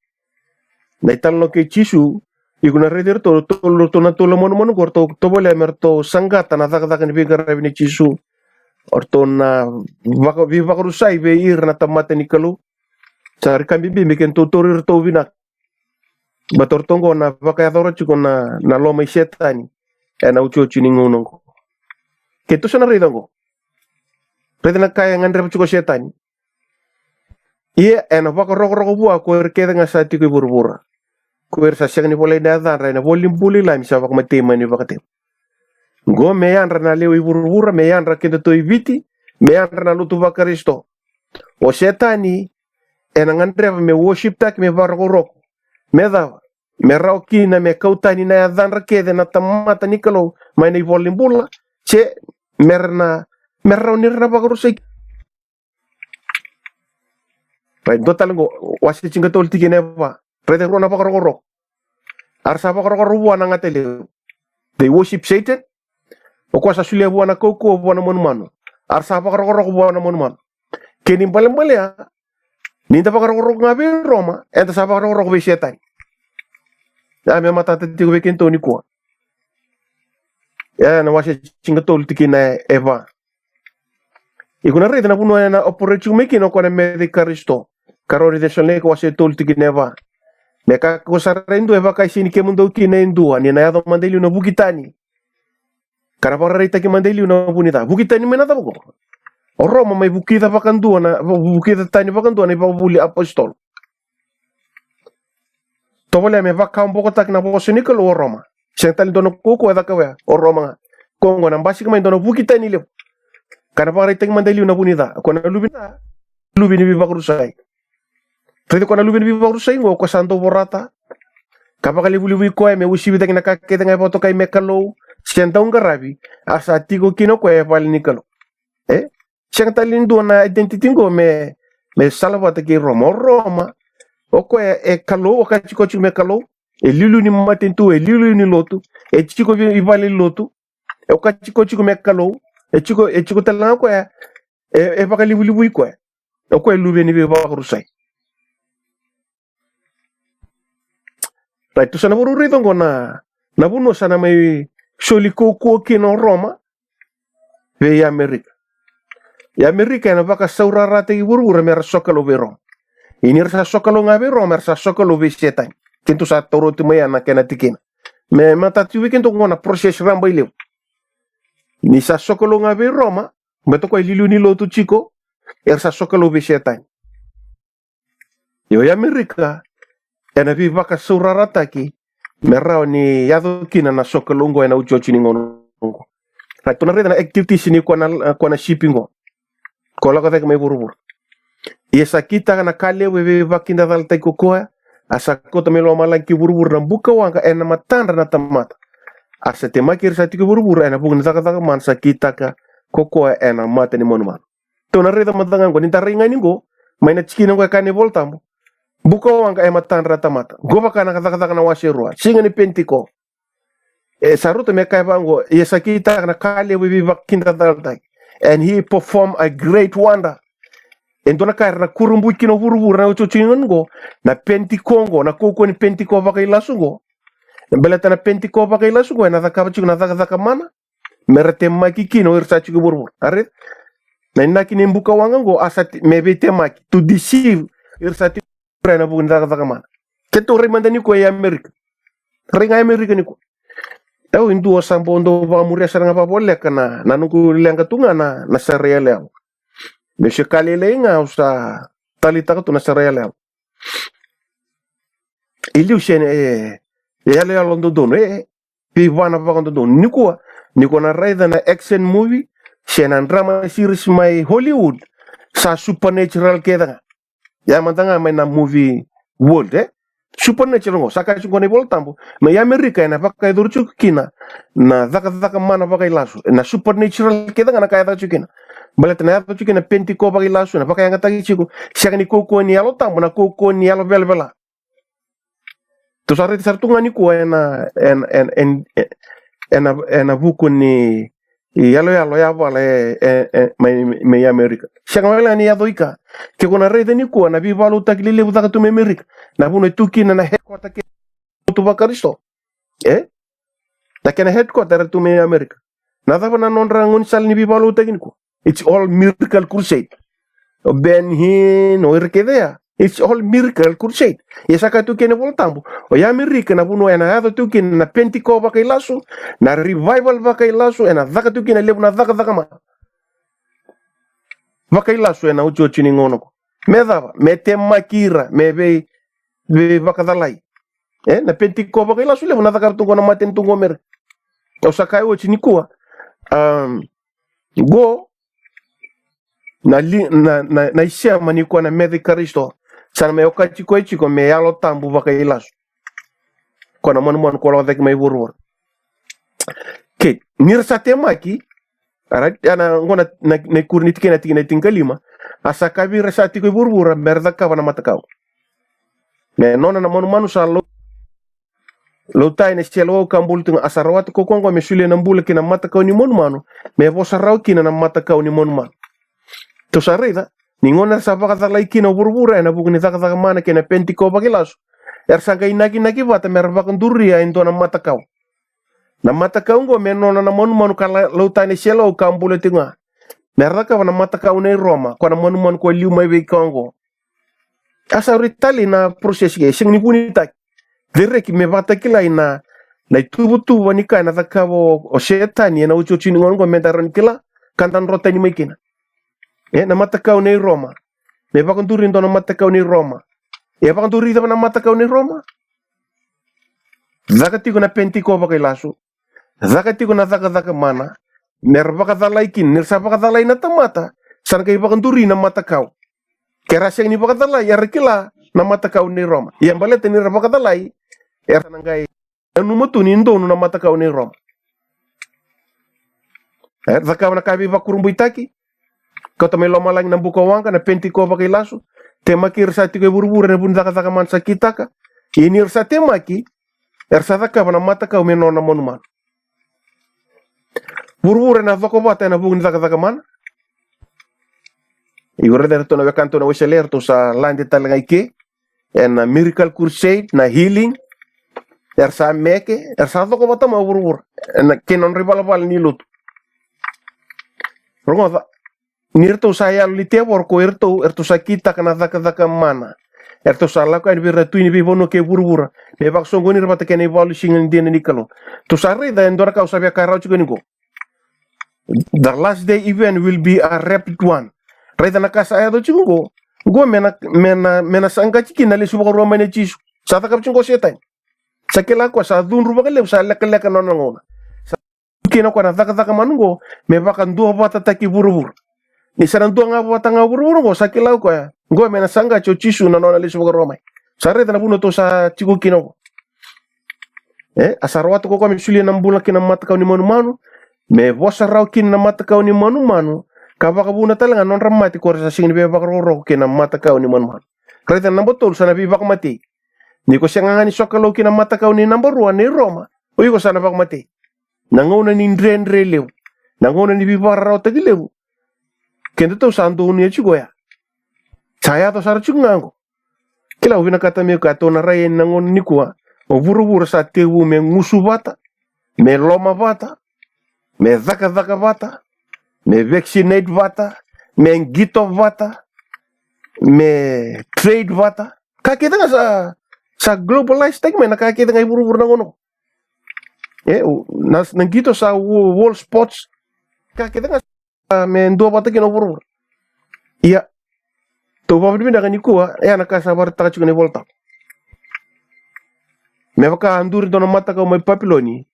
Na italanoa kei Jisu, iko na raici iratou, tolu, iratou na tolu na manumanu qo, ratou tovolea me ratou saqata na cakacaka ni veiqaravi nei Jisu. O ratou na vaka, veivakarusai vei ira na tamata ni Kalou. Sa rui ka bibi me keitou tauri iratou vinaka. Baleta o ratou qo na vakayacora tiko na, na loma i Setani ena iotioti ni gauna qo. Keitou sa na raica qo. Raica na ka e gadreva tiko o Setani. Ia ena vakarokoroko vua ko ira kece ga sa tiko i vuravura. Ko ira sa sega ni volai na yacadra ena ivola ni bula i Lami sa vakamatei mai na ivakatekivu. Qo me yadra na lewe i vuravura, me yadra kedatou i Viti, me yadra na lotu vaKarisito. O Setani ena gadreva me worshiptaki, me vakarokoroko. Me cava? Me rawa kina me kau tani na yacadra kece na tamata ni Kalou mai na ivola ni bula, se me ra na, me rawa ni ra na vakarusai. Rai, dua tale qo, wase tinikatolu tikina e va. Raica e rua na vakarokoroko. A ra sa vakarokoroko vua na gata levu. They worship Satan. O koya sa solia vua na kaukauwa vua na manumanu. A ra sa vakarokoroko vua na manumanu. Kena ibalebale ya, ni da vakarokoroko ga vei Roma, eda sa vakarokoroko vei Setani. A me matata tiko vei keitou nikua. Ena wase tinikatolu tikina e va. Iko na raica na vanua ena operate tiko mai kina o koya na meca i Karisito. Karua ni Cesalonaika wase tolu tikina e va. Me kakua sara e dua e vakaisini kemudou kina e dua, ni na yaco mada e liu na vuki tani. Ka na vakaraitaki mada e liu na vu ni ca. Vuki tani mai na cava qo? O Roma mai vukica vakadua na, vukica tani vakadua na ivakavuvuli apositolo. Tovolea me vakabokotaki na vosa ni Kalou o Roma. Sega tale dua na kaukauwa e caka vei o Roma ga. Ko qo na basika mai dua na vuki tani levu. Ka na vakaraitaki mada e liu na vu ni ca. Ko na luve ni ca, luve ni veivakarusai. Raici ko na luve ni veivakarusai qo, ko sa dau vorata. Ka vakalevulevui koya me uasivi cake na ka kece ga e vakatokai me Kalou. Se dau qaravi. A sa tiko kina o koya e vale ni Kalou. E? Sega tale ni dua na identity qo me, me salavata kei Roma. O Roma, o koya e Kalou, o koya tiko tiko me Kalou, e liuliu ni matanitu, e liuliu ni lotu, e tiko i vale ni lotu, e o koya tiko tiko me Kalou, e tiko, e tiko tale ga o koya, e, e vakalivulivui koya. O koya e luve ni veivakarusai. Rai, tou sa na vakarau raica qo na, na vanua sa na mai soli kaukauwa kina o Roma vei Amerika. I Amerika ena vakasaurarataki vuravura me ra sokalou vei Roma. Ia ni ra sa sokalou ga vei Roma, era sa sokalou vei Setani. Keitou sa taura oti mai ya na kena tikina. Me matata tiko vei keitou qo na process rabailevu. Ni sa sokalou ga vei Roma, me toka e liuliu ni lotu tiko, era sa sokalou vei Setani. Io, i Amerika ena veivakasaurarataki me rawa ni yaco kina na sokalou qo ena iotioti ni gauna qo. Ra tou na raica na activities ni koya na, koya na sipi qo. Ko lako cake mai vuravura. Ia sa kitaka na ka levu e veivakidacalataki ko koya, a sa kauta mai lomalagi ki vuravura na buka waqa ena matadra na tamata. A sa temaki ira sa tiko i vuravura ena vuku ni cakacaka mana sa kitaka ko koya ena mata ni manumanu. Tou na raica mada ga qo, ni da rai ga ni qo, mai na tikina qo e kaya na iVola Tabu. Buka waqa e matadra na tamata. Qo vaka na cakacaka na wase rua. Siga ni Penitiko. E sa rauta me kaya vaqo, ia sa kitaka na ka levu e veivakidacalataki. And he performed a great wonder. E dua na ka era na kurabui kina o vuravura na iotioti ni gauna qo, na Penitiko qo, na kaukauwa ni Penitiko vakailasu qo. Baleta na Penitiko vakailasu qo, ena cakava tiko na cakacaka mana. Me ra temaki kina o ira sa tiko i vuravura. A raica? Na inaki ni buka waqa qo, a sa me veitemaki. To deceive ira sa tiko i vuravura ena vuku ni cakacaka mana. Keitou rai mada nikua i Amerika. Rai ga i Amerika nikua. Au e dua sa bau dau vakamuria sara ga vakavoleka na, na noqu leqa tu ga na, na sere yaloyalo. Me se ka lailai ga au sa taleitaka tu na sere yaloyalo. E liu se na, e, e yaloyalo dodonu, e, e, veivana vakadodonu. Nikua, Ni ko na raica na action movie se na drama series mai Hollywood, sa supernatural kece ga. Ya mada ga mai na movie world, e? Supernatural qo, sa kaya tiko qo na iVola Tabu, mai Amerika ena vakayacori tiko kina na cakacaka mana vakailasu. Na supernatural kece ga na ka e yaco tiko kina. Baleta na yaco tiko kina na Penitiko vakailasu, na vakayagataki tiko, sega ni kaukaua ni Yalo Tabu, na kaukaua ni yalo velavela. Tou sa raica sara tu ga nikua ena, ena, ena, ena, ena, ena vuku ni yaloyalo yavala e, e, e, mai, mai Amerika. Sega wale ga ni yaco i ka. Ke ko na raica nikua na veivakalotutaki lelevu caka tu mai Amerika, na vanua e tu kina na headquarter kei na lotu vaKarisito. E? Na kena headquarter era tu mai Amerika. Na cava na nodra gaunisala ni veivakalotutaki nikua? It's all miracle crusade. O Benny Hinn, o ira kece ya, it's all miracle crusade. Ia sa kaya tu kina na iVola Tabu, o ya Amerika na vanua ena yaco tu kina na Penitiko vakailasu, na revival vakailasu, ena caka tu kina levu na cakacaka mana vakailasu ena otioti ni gauna qo. Me cava? Me temaki ira, me vei, veivakacalai. E, na Penitiko vakailasu levu na cakava tu qo na matanitu qo Amerika. Au sa kaya oti nikua, um, qo na, li, na, na, na isema nikua na meca i Karisito, sa na mai okati koya tiko me Yalo Tabu vakailasu. Ko na manumanu ko lako cake mai vuravura. Ke ni ra sa temaki, alright, ya na qo na, na, na ikuri ni tikina, tikina e tinikalima. A sa kaya vei ira sa tiko i vuravura me ra cakava na matakau. Me nona na manumanu sa lou, lautai na iseleiwau ka bula tu ga, a sa rawata ko koya qo me solia na bula ki na matakau ni manumanu, me vosa rawa kina na matakau ni manumanu. Tou sa raica ni gauna era sa vakacalai kina o vuravura ena vuku ni cakacaka mana kei na Penitiko vakailasu, era sa qai nakinaki vata me ra vakaduria e dua na matakau. Na matakau qo me nona na manumanu ka la, lautai na iseleiwau ka bula tiko ga, me ra cakava na matakau nei Roma, ko na manumanu ko liu mai vei koya qo. A sa rui talei na process ke, sega ni vunitaki. Cereki me vakatakilai na, na ituvatuva ni ka ena cakava o, o Setani ena otioti ni gauna qo me da rawa ni kila ka da dro tani mai kina. E, na matakau nei Roma. Me vakaduri e dua na matakau nei Roma. E vakaduri cava na matakau nei Roma? Caka tiko na Penitiko vakailasu. Caka tiko na cakacaka mana. Me ra vakacalai kina, ni ra sa vakacalai na tamata, sa na qai vakaduri na matakau. Ke ra sega ni vakacalai, era kila na matakau nei Roma. Ia baleta ni ra vakacalai, era sa na qai nanuma tu ni donu na matakau nei Roma. E, cakava na ka veivakurabuitaki, kauta mai lomalagi na bukawaqa, na Penitiko vakailasu, temaki ira sa tiko e vuravura ena vuku ni cakacaka mana sa kitaka. Ia ni ra sa temaki, era sa cakava na matakau me nona na manumanu. Vuravura ena coko vata ena vuku ni cakacaka mana. Io, raica eratou na wekana tu na Wesele, eratou sa lade tale ga i ke ena miracle crusade, na healing. Era sa meke, era sa coko vata mai o vuravura ena kena nodra ivalavala ni lotu. Rogoca, ni ratou sa yalo ni tevoro ko iratou, eratou sa kitaka na cakacaka mana. Eratou sa lako yani vei ira na tui ni veivanua kei vuravura me vakasoqoni ira vata kei na ivalu siga dina ni Kalou. Tou sa raica e dua na ka au sa via kaya rawa tiko ni qo. The last day event will be a rapid one. Raica na ka sa yaco tiko qo. Qo me na, me na, me na saqati kina na lesu vakarua mai nei Jisu. Sa cakava tiko qo o Setani. Sa kila o koya sa cudru vakalevu, sa lekaleka na nona gauna. Sa kina o koya na cakacaka mana qo me vakaduavatataki vuravura. Ni sa na dua ga vata ga vuravura qo, sa kila o koya qo me na saqati o Jisu na nona lesu vakarua mai. Sa raica na vanua tou sa tiko kina qo. E, a sa rawata ko koya me solia na bula ki na matakau ni manumanu, me vosa rawa kina na matakau ni manumanu, ka vakavuna tale ga na nodra mate ko ira sa sega ni veivakarokoroko ki na matakau ni manumanu. Raica na naba tolu sa na veivakamatei. Ni ko sega ga ni sokalou ki na matakau ni naba rua nei Roma, o iko sa na vakamatei. Na gauna ni dredre levu, na gauna ni veivakararawataki levu. Kedatou sa donuya tiko ya. Sa yaco sara tiko ga qo. Kila, au vinakata meu kaya tou na rai yani na gauna nikua, o vuravura sa tekivu me gusu vata, me loma vata, me cakacaka vata, me vaccinate vata, me qito vata, me trade vata. Ka kece ga sa, sa globalize taki mai na ka kece ga i vuravura na gauna qo. E, o, na, na qito sa wo-, world sports. Ka kece ga sa me dua vata kina o vuravura. Ia, tou vakavinavinaka nikua, e, na ka sa vakaraitaka tiko na iVola Tabu. Me vaka a duri dua na matakau mai Papiloni.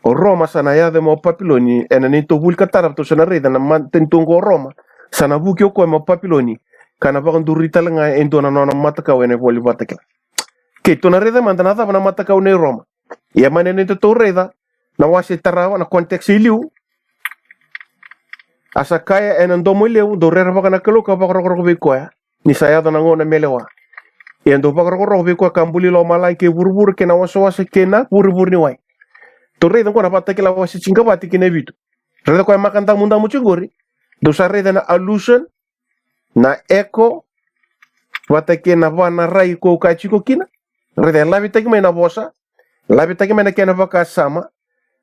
O Roma sa na yaco mai o Papiloni, ena neitou vuli ka tarava tou sa na raica na matanitu oqo o Roma. Sa na vuki o koya mai o Papiloni, ka na vakaduri tale ga e dua na nona matakau ena ivola ni Vakatakila. Keitou na raica mada na cava na matakau nei Roma. Ia mai na neitou raica na wase tarava, na context e liu. A sa kaya ena domo e levu, dou rerevaka na Kalou ka vakarokoroko vei koya, ni sa yaco na gauna me lewa. Ia dou vakarokoroko vei koya ka buli lomalagi kei vuravura kei na wasawasa kei na vurevure ni wai. Tou raica oqo na Vakatakila wase tinikavatu kei na vitu. Raica koya makadamudamu tiko qori. Dou sa raica na allusion, na echo, vata kei na va na rai ko kaya tiko kina. Raica e lavetaki mai na vosa, lavetaki mai na kena vakasama,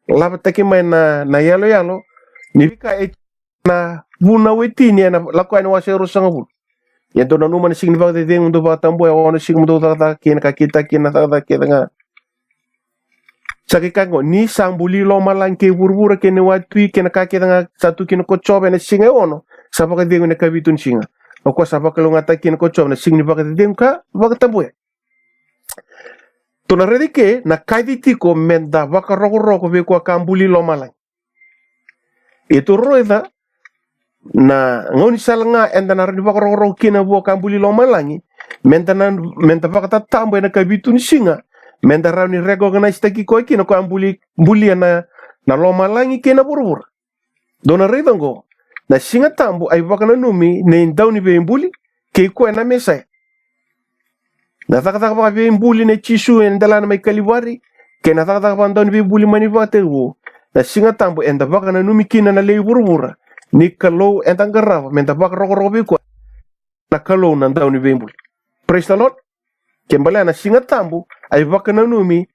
lavetaki mai na, na yaloyalo. Ni veika e na vunau e tini ena Lako Yani wase ruasagavulu. Ia dou nanuma na siga ni vakacecegu, dou vakatabuya, e ono na siga mo dou cakacaka kina ka kitaka kina na cakacaka kece ga. Sa qai kaya qo, ni sa buli lomalagi kei vuravura kei na wai tui kei na ka kece ga sa tu kina ko Jiova ena siga e ono, sa vakacegu ena ikavitu ni siga. O koya sa vakalougatataki kina ko Jiova na siga ni vakacecegu ka vakatabuya. Tou na raica ke na kaci tiko meda vakarokoroko vei koya ka buli lomalagi. E tou raica na gaunisala ga eda na rawa ni vakarokoroko kina vua ka buli lomalagi, meda na, meda vakatatabu ena ikavitu ni siga, meda rawa ni recognize-taki koya kina koya buli, bulia na, na lomalagi kei na vuravura. Dou na raica oqo, na Siga Tabu a ivakananumi ni Dauniveibuli kei koya na Mesaia. Na cakacaka vakaveibuli nei Jisu ena delana mai Kalivari, kei na cakacaka vakadauniveibuli mai na ivakatekivu. Na Siga Tabu eda vakananumi kina na lewe i vuravura ni Kalou eda qarava meda vakarokoroko vei koya, na Kalou na Dauniveibuli. Praise the Lord. Ke balea na Siga Tabu a ivakananumi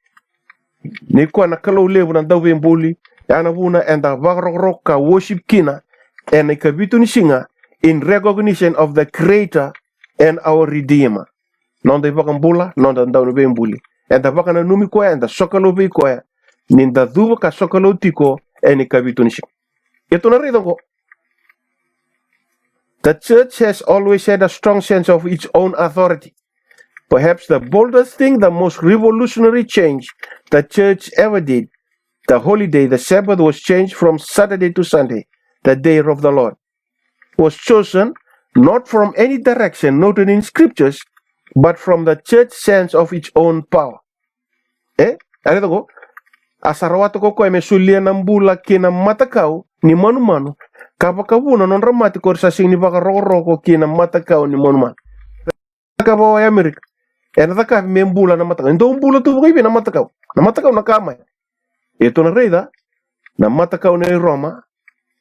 ni koya na Kalou levu na Dauveibuli, ya na vuna eda vakarokoroko ka worship kina ena ikavitu ni siga, in recognition of the Creator and our Redeemer. Noda iVakabula, noda Dauniveibuli. Eda vakananumi koya, eda sokalou vei koya, ni da cuva ka sokalou tiko ena ikavitu ni siga. Ia tou na raica oqo. The church has always had a strong sense of its own authority. Perhaps the boldest thing, the most revolutionary change the church ever did, the holiday, the Sabbath, was changed from Saturday to Sunday, the day of the Lord, was chosen not from any direction noted in scriptures, but from the church sense of its own power. E? A raica ko, a sa rawata ko koya me solia na bula ki na matakau ni manumanu, ka vakavuna nodra mate ko ira sa sega ni vakarokoroko ki na matakau ni manumanu. Cakava o Amerika. Ena cakavi me bula na matakau. E dau bula tu vakaivei na matakau? Na matakau na ka mai. E tou na raica, na matakau nei Roma,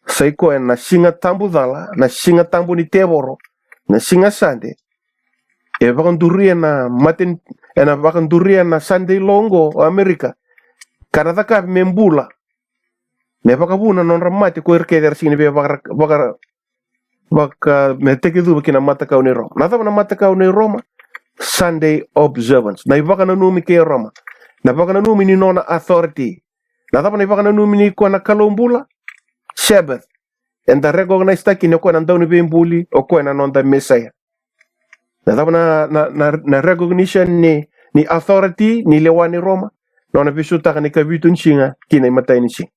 sa i koya na Siga Tabu cala, na Siga Tabu ni tevoro, na Siga Sade. E vakaduria na mate, ena vakaduria na Sunday law oqo o Amerika. Ka na cakavi me bula, me vakavuna nodra mate ko ira kece era sega ni via vaka, vaka, vaka, me tekicuva ki na matakau nei Roma. Na cava na matakau nei Roma? Sunday observance. Na ivakananumi kei Roma. Na vakananumi ni nona authority. Na cava na ivakananumi ni koya na Kalou bula? Sabbath. Eda recognize-taki ni o koya na Dauniveibuli, o koya na noda Mesaia. Na cava na, na, na, na recognition ni, ni authority ni lewa ni Roma? Nona veisautaka na ikavitu ni siga ki na imatai ni siga.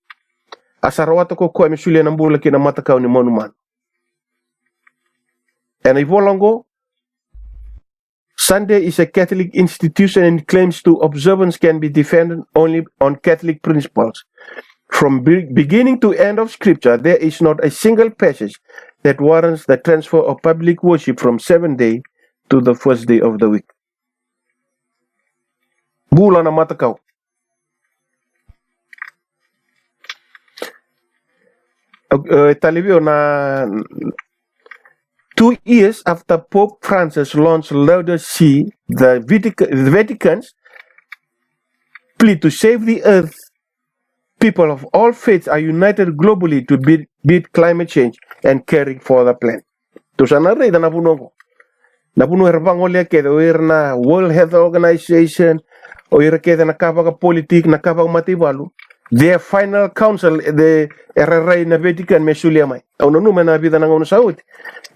A sa rawata ko koya me solia na bula ki na matakau ni manumanu. Ena ivola oqo, Sunday is a Catholic institution and claims to observance can be defended only on Catholic principles. From be-, beginning to end of scripture, there is not a single passage that warrants the transfer of public worship from seventh day to the first day of the week. Bula na matakau. Uh, tale vei au na, two years after Pope Francis launched Laudato Si, the Vatican, the Vatican's plea to save the earth, people of all faiths are united globally to beat, beat climate change and caring for the planet. Tou sa na raica na vanua oqo. Na vanua era vagolea kece, o ira na World Health Organization, o ira kece na ka vakapolitiki, na ka vakamataivalu. Their final council, the, era rai na Vatican me solia mai. Au nanuma ena vica na gauna sa oti.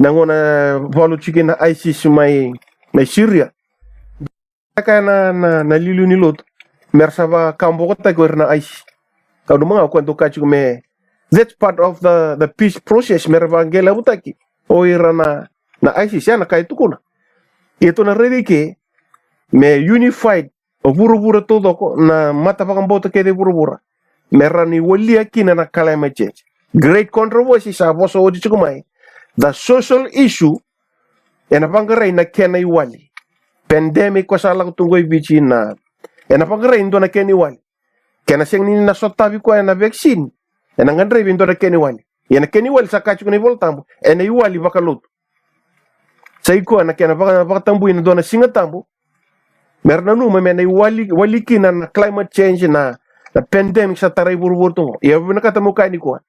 Na gauna valu tiko na ISIS mai, mai Syria. Ka na, na, na liuliu ni lotu. Me ra sa vakabokotaki o ira na ISIS. Au nanuma ga o koya dau kaya tiko me, that's part of the, the peace process, me ra vaqelavutaki o ira na, na ISIS, ya na ka e tukuna. Ia tou na raica i ke me unified o vuravura taucoko, na mata vakabauta kece e vuravura, me rawa ni walia kina na climate change. Great controversy sa vosa oti tiko mai. The social issue, ena vaqarai na kena iwali. Pandemic ko sa lako tu qo i Viti na, ena vaqarai dua na kena iwali. Kena sega ni na sotavi koya na vaccine, ena gadrevi e dua na kena iwali. Ia na kena iwali sa kaya tiko na iVola Tabu, ena iwali vakalotu. Sa i koya na kena vaka, vakatabui na dua na Siga Tabu, me ra nanuma me na iwali, wali kina na climate change, na, na pandemic sa tarai vuravura tu qo. Ia au vinakata meu kaya nikua,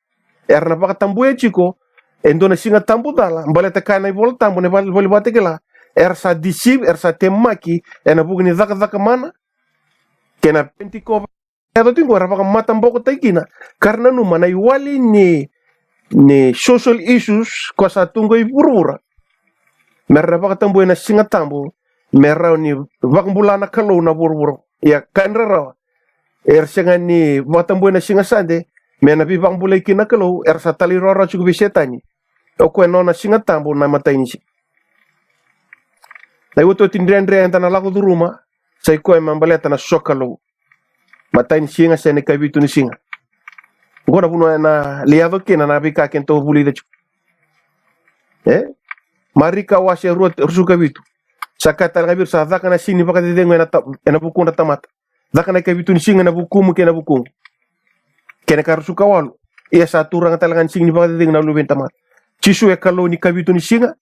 era na vakatabuya tiko e dua na Siga Tabu cala, baleta kaya na iVola Tabu na ivola, ivola Vakatakila, era sa deceive, era sa temaki ena vuku ni cakacaka mana kei na penitiko yaco tiko qo, era vakamatabokotaki kina, ka ra nanuma na iwali ni, ni social issues ko sa tu qo i vuravura, me ra na vakatabuya na Siga Tabu me rawa ni vakabula na Kalou na vuravura. Ia ka ni rarawa, era sega ni vakatabuya na Siga Sade me na veivakabulai kina na Kalou, era sa talairawarawa tiko vei Setani. O koya na nona Siga Tabu na imatai ni siga. Na iotioti dredre eda na lako curuma, sa i koya me baleta na sokalou. Matai ni siga se na ikavitu ni siga. Qo na vanua ena lai yaco kina na veika kedatou vulica tiko. E? Marika wase rua, ruasagavulu ka vitu. Sa kaya tale ga vei ira, sa caka na siga ni vakacecegu ena ta-, ena vukudra tamata. Caka na ikavitu ni siga ena vukumu kei na vukuqu. Kena ka ruasagavulu ka walu. Ia sa turaga tale ga na siga ni vakacecegu na Luve ni tamata. Jisu e Kalou ni ikavitu ni siga.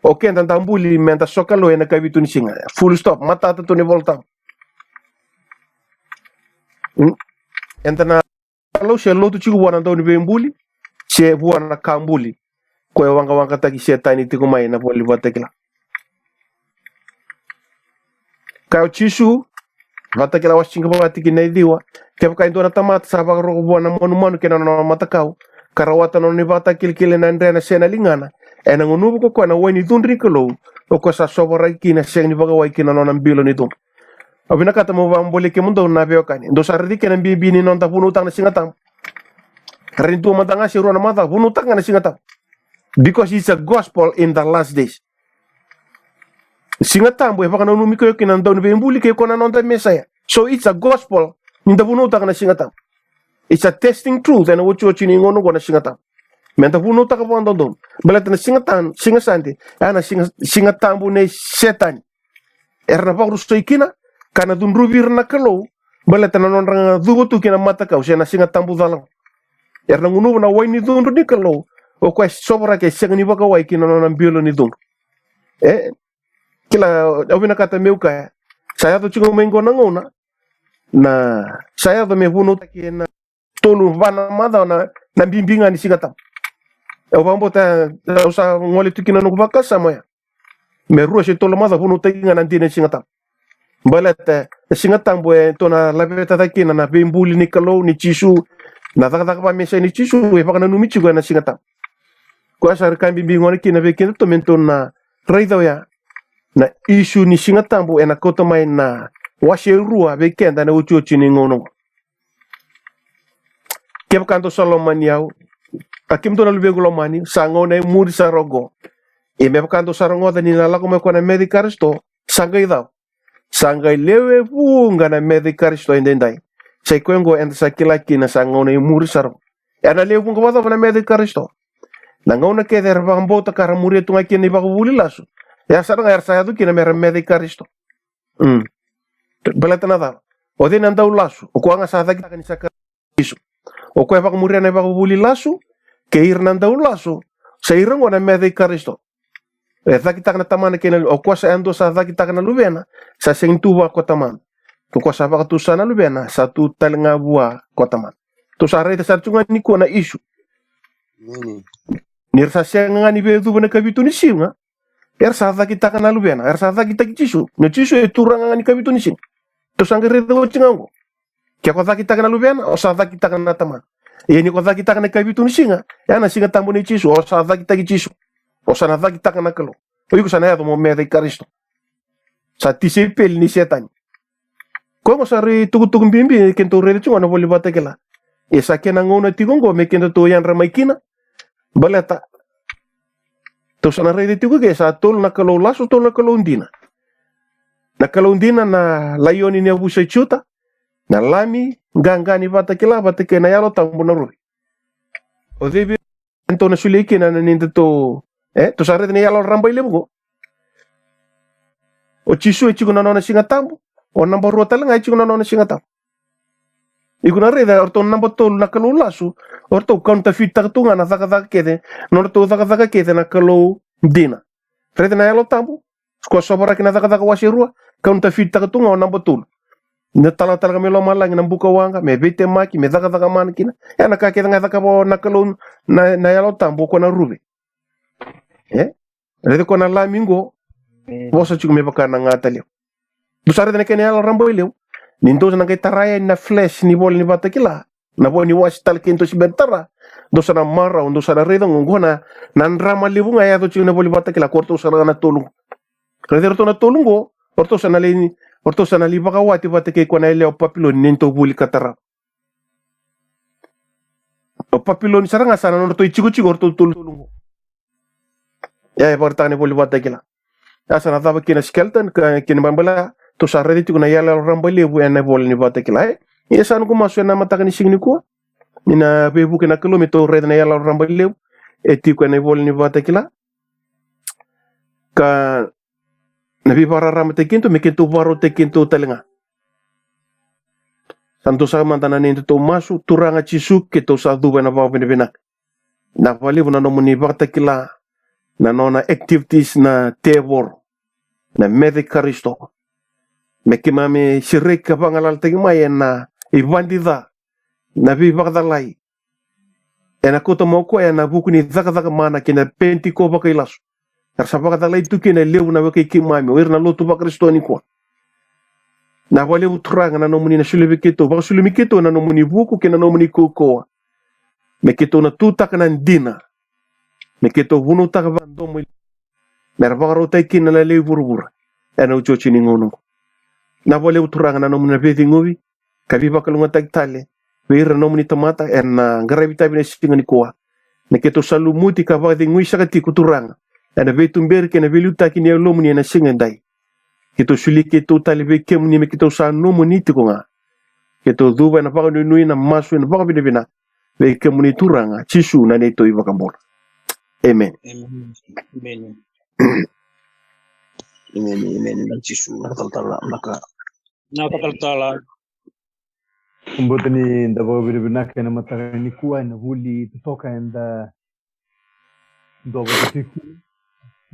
O keda da buli me da sokalou ena ikavitu ni siga. Full stop. Matata tu na iVola Tabu. Hmm? Eda na Kalou se lotu tiko vua na Dauniveibuli se vua na ka buli, ko e waqawaqataki Setani tiko mai na ivola Vakatakila. Kaya o Jisu, Vakatakila wase tinikava tikina e ciwa, kevaka e dua na tamata sa vakarogo vua na manumanu kei na nona matakau, ka rawata na nona ivakatakilakila ena yadrena se na ligana, ena gunuva ko koya na wai ni cudru ni Kalou, o koya sa sovaraki kina, sega ni vakawai kina na nona bilo ni cudru. Au vinakata meu vakabolei kemudou na veiwekani. Dou sa raici kina na bibi ni noda vunautaka na Siga Tabu. Raici dua mada ga se rua na macawa, vunautaka ga na Siga Tabu. Because it's a gospel in the last days. Siga Tabu e vakananumi koya kina na Dauniveibuli kei koya na noda Mesaia. So it's a gospel ni da vunautaka na Siga Tabu. It's a testing truth ena iotioti ni gauna oqo na Siga Tabu. Me da vunautaka vakadodonu. Baleta na Siga Tabu, Siga Sade, a na Siga, Siga Tabu nei Setani. Era na vakarusai kina, ka na cudruvi ira na Kalou, baleta na nodra ga cuva tu ki na matakau se na Siga Tabu cala. Era na gunuva na wai ni cudru ni Kalou, o koya e sovaraki, e sega ni vakawai kina nona bilo ni cudru. E, kila, au vinakata meu kaya, sa yaco tiko mai qo na gauna, na, sa yaco me vunautaki ena tolu va na macawa na, na bibi ga ni Siga Tabu. Au vakabauta, au sa gole tu kina noqu vakasama oya. Me rua se tolu macawa vunautaki ga na dina ni Siga Tabu. Baleta na Siga Tabu e tou na laveta cake kina na veibuli ni Kalou, ni Jisu, na cakacaka vakaMesaia ni Jisu, e vakananumi tiko ena Siga Tabu. Koya sa rui ka bibi gona kina vei kedatou me tou na raica oya na issue ni Siga Tabu ena kauta mai na wase e rua vei keda ena iotioti ni gauna oqo. Kevaka dou sa lomani au, a kemudou na luvequ lomani, sa gauna e muri sara oqo. Ia me vaka dou sa rogoca ni na lako mai o koya na meca i Karisito, sa qai cava? Sa qai lewe vuqa na meca i Karisito edaidai. Sa i koya oqo eda sa kila kina sa gauna e muri sara oqo. Ena lewe vuqa vakacava na meca i Karisito? Na gauna kece era vakabauta ka ra muria tu ga kina na ivakavuvuli lasu, ya sara ga era sa yaco kina me ra meca i Karisito. Mm. Baleta na cava? O cei na dau lasu? O koya ga sa cakitaka ni sa Karisito. O koya e vakamuria na ivakavuvuli lasu kei ira na dau lasu, sa ira oqo na meca i Karisito. E cakitaka na Tamana kei na Lu-, o koya sa yadua sa cakitaka na Luvena, sa sega ni tu vua ko Tamana. O koya sa vakatusa na Luvena, sa tu tale ga vua ko Tamana. Tou sa raica sara tu ga nikua na issue. Mm. Ni ra sa sega ga ni veicuva na ikavitu ni siga, era sa cakitaka na Luvena, era sa cakitaki Jisu. Na Jisu e Turaga ga ni ikavitu ni siga. Tou sa qai raica oti ga oqo. Ke ko cakitaka na Luvena, o sa cakitaka na Tamana. Ia ni ko cakitaka na ikavitu ni siga, ya na Siga Tabu nei Jisu, o sa cakitaki Jisu. O sa na cakitaka na Kalou. O iko sa na yaco mo meca i Karisito. Sa tisaipeli ni Setani. Koya oqo sa rui tukutuku bibi, kedatou raica tiko ga na ivola Vakatakila. E sa kena gauna tiko oqo me kedatou yadra mai kina. Baleta tou sa na raica tiko ke sa tolu na kalou lasu, tolu na kalou dina. Na kalou dina na laioni ni yavusa i Juta, na Lami qaqa ni vakatakila vata kei na Yalo Tabu na Ruve. O cei vei iratou na solia kina na neitou, e, tou sa raica na iyaloyalo rabailevu oqo. O Jisu e tiko na nona Siga Tabu. O naba rua tale ga e tiko na nona Siga Tabu. Iko na raica o ratou naba tolu na kalou lasu, o ratou counterfeit-taka tu ga na cakacaka kece, nodratou cakacaka kece na kalou dina. Raica na Yalo Tabu, ko sovaraki na Cakacaka wase rua, counterfeit-taka tu ga o naba tolu. Na talatala ka me lomalagi na buka waqa, me veitemaki, me cakacaka mana kina. E na ka kece ga e cakava na kalou na, na Yalo Tabu ko na Ruve. E? Raica ko na Lami qo, vosa tiko me vaka na gata levu. Dou sa raica na kena iyaloyalo rabailevu. Ni dou sa na qai tara yani na flesh ni vola ni vakatakila. Na vo ni wase tale kei dou se bera ni tara. Dou sa na marau, dou sa na raica qo, qo na, na drama levu ga e yaco tiko na vola ni vakatakila, ko ratou sara ga na tolu qo. Raica ratou na tolu qo, o ratou sa na lai, o ratou sa na lai vakawati vata kei koya na yalewa o Papiloni, ni tou vuli ka tara. O Papiloni sara ga sa na nodratou itikotiko o ratou tolu, tolu qo. Ia, e vakaraitaka na ivola ni Vakatakila. Ia sa na cava kina skeleton, ka kina balebale, tou sa raica tiko na iyaloyalo rabailevu ena ivola ni Vakatakila, e? Ia sa noqu masu ena mataka ni siga nikua. Ni na veivuke na Kalou me tou raica na iyaloyalo rabailevu e tiko ena ivola ni Vakatakila. Ka na veivakararamataki keitou, me keitou vakarautaki keitou tale ga. Sa dou sa mada na neitou masu, Turaga Jisu, keitou sa cuva ena vakavinavinaka. Na vakalevu na nomuni vakatakila na nona activities na tevoro, na mece i Karisito. Me keimami sereki ka vagalalataki mai ena ivadi ca, na veivakacalai. Ena kauta mai o koya ena vuku ni cakacaka mana kei na Penitiko vakailasu. Era sa vakacalai tu kina e levu na wekai keimami, o ira na lotu vaKarisito nikua. Na vakalevu Turaga na nomuni na solia vei keitou, vakasulumi keitou ena nomuni vuku kei na nomuni kaukauwa. Me keitou na tutaka na dina. Me keitou vunautaka vakadomo i, me ra vakarautaki kina na lewe i vuravura ena iotioti ni gauna oqo. Na vakalevu Turaga na nomuni na veiciqomi ka veivakalougatataki tale vei ira na nomuni tamata ena qaravi itavi ena siga nikua. Me keitou sa lumuti ka vakacegui saka tiko Turaga ena veituberi kei na veiliutaki ni Yalomuni ena siga edai. Keitou solia keitou tale vei kemuni me keitou sa nomuni tiko ga. Keitou cuva ena vakanuinui, na masu ena vakavinavinaka vei kemuni Turaga Jisu na neitou iVakabula. Emeni. Emeni. Emeni. Emeni. Emeni. Na Jisu na ka talatala, na ka. Na ka talatala. Bota ni da vakavinavinaka ena mataka nikua ena vuli totoka eda dua vata tiko kina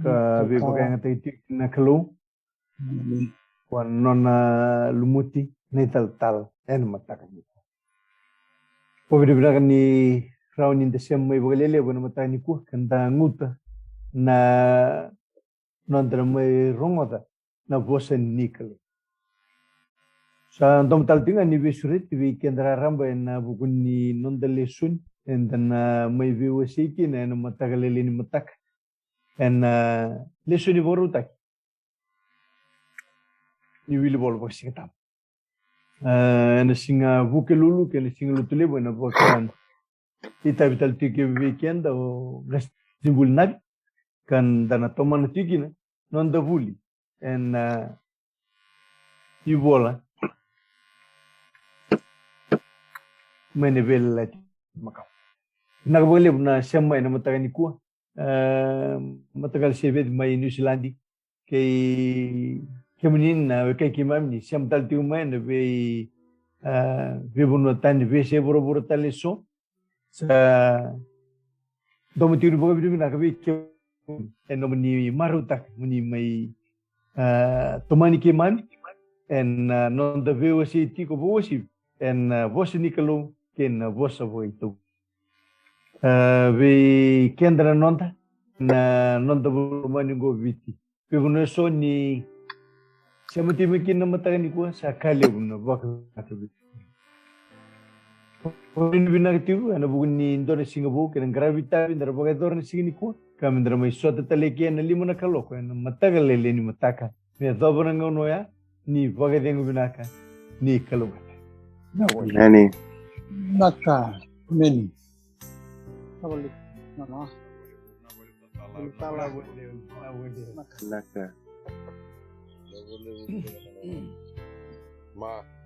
ka veivakayagataki tiko kina na Kalou. Ko na nona lumuti na italatala ena mataka nikua. Vakavinavinaka ni rawa ni da sema mai vakalelevu ena mataka nikua ka da guta na noda na mai rogoca na vosa ni Kalou. Sa domo tale tiko ga ni veisureti vei keda raraba ena vuku ni noda lesoni eda na mai veiwasei kina ena mataka lailai ni mataka. Ena lesoni vakarautaki ni wili vola vakasigatabu. E, ena siga Vukelulu kei na siga Lotulevu ena vaka itavi tale tiko vei keda o qasenivuli Navi, ka da na tomana tiko kina noda vuli ena, e, ivola mai na Veiyalayalati Makawa. Vinaka vakalevu na sema mai ena mataka nikua. E, mataqali Seveci mai Niusiladi, kei kemuni na wekai keimami ni sema tale tiko mai ena vei, a, veivanua tani, veiyasai vuravura tale eso. Sa domo tiko ni vakavinavinaka vei kemuni ena nomuni marautaka mo ni mai, a, tomani keimami ena, a, noda veiwasei tiko vakauasivi ena, a, vosa ni Kalou kei na vosa vakaitavi. A, vei keda na noda, na noda vanua lomani oqo Viti. Veivanua eso ni sema tiko mai kina na mataka nikua, sa ka levu na vakavinaka vei. Vakavinavinaka tiko ena vuku ni dua na siga vou kei na qaravi itavi da ra vakayacora na siga nikua, ka me da ra mai sota tale eke ena lima na kaloko ena mataka lailai ni mataka. Me yacova na gauna oya ni vakacegu vinaka, ni kalougata. Na wai. Emeni. Naka, meni. Tavali. Naka. Naka. Ma.